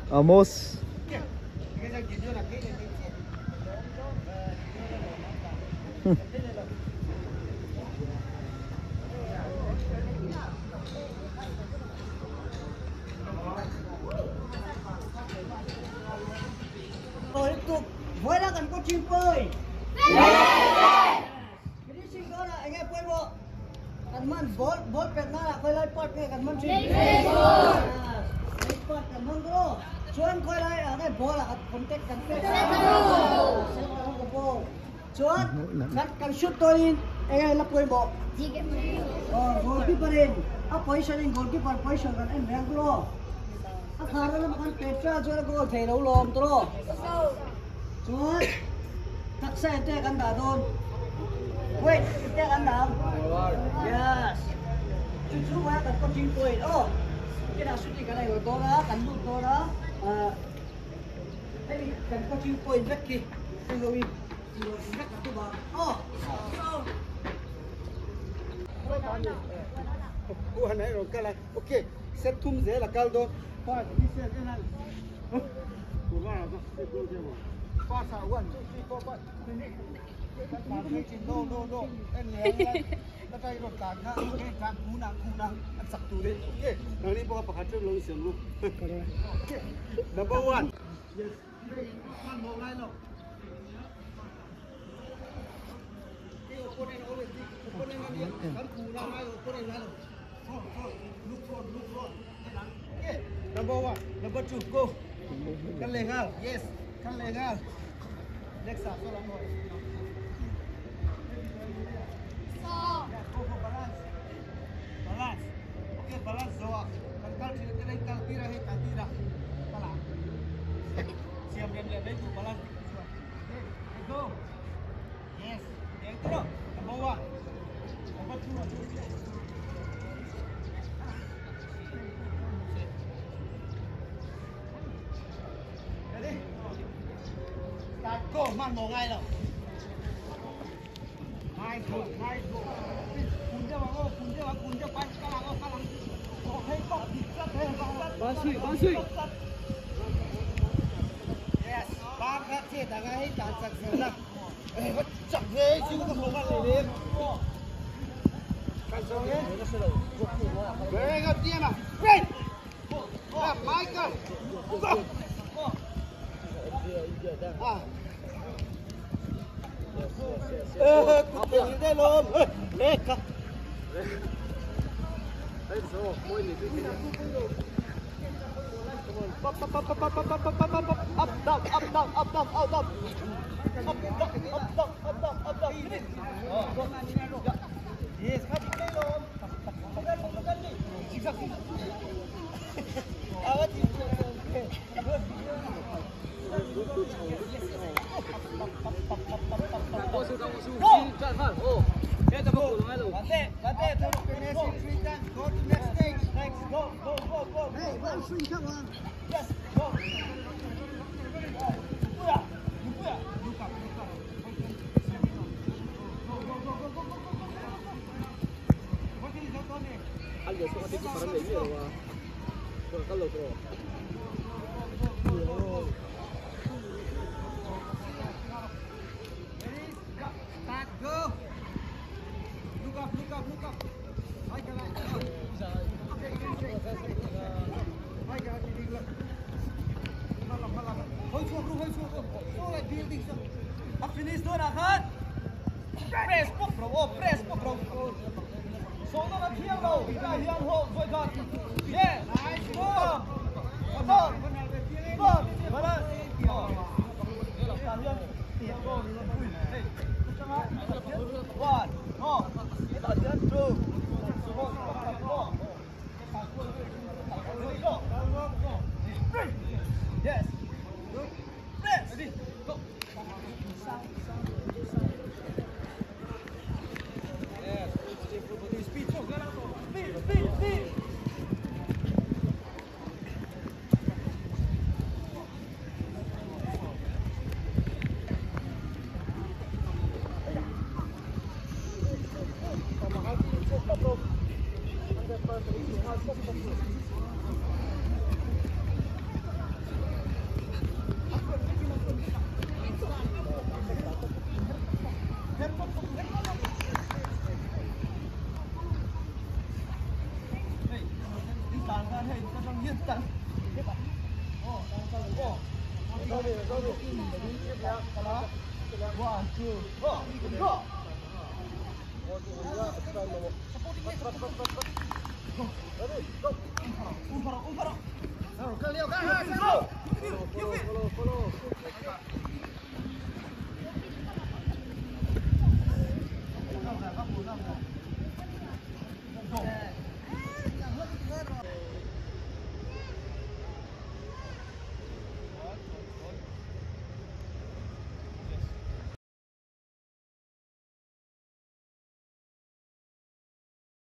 Amos. Chuan kan shoot tawhin enge la pawimawh goalkeeper in a position in goalkeeper position kan en reng tawh a khar a lamah khan Petra chuan a goal thei lo lawm tawh chuan taksa ente kan dah dawn wait ente kan dah ang yes chu chu maia kan coaching point aw kinah shooting kan ei dawn a kan lut dawn a hei kan coaching point vek khi hei ho hi. Number one. Number one, number two, go. Kan lengal, yes, kan lengal. Next up, so long. Go for balance. Balance. Okay, balance zo. Kan kal thil te lai kal tira he kal tira. Kala. Siam rem le tu balance. Okay, go. Yes. Number one. Number two. Ready? Start go, man mo ngay lo. Hai go, hai go. Yes, ba cái xe大家喺大实上啦。诶，我执嘅少都冇乜嚟咧。看上嘅。Very good, Diana. Great. Yeah, Michael. Go. Ah. Eh, 你在喽？来，看。Up, down, up, down, up, down, up, down. Up, down, up, down, up, down, up, down. Yes, Go to next stage. Next, go, go, go, go. Hey, one swing, come on. Yes, go. Look up, look up. Go, go, go, go, go, go, go, go, go. Ready? Start, go. Look up, look up, look up. Press bro, press bro. So nó là thiêng đâu, cái này hiền hộ rồi gần. Yeah, nice go. Go. Go. Balance. Speed, speed, speed. One, two, go, go. Follow, follow.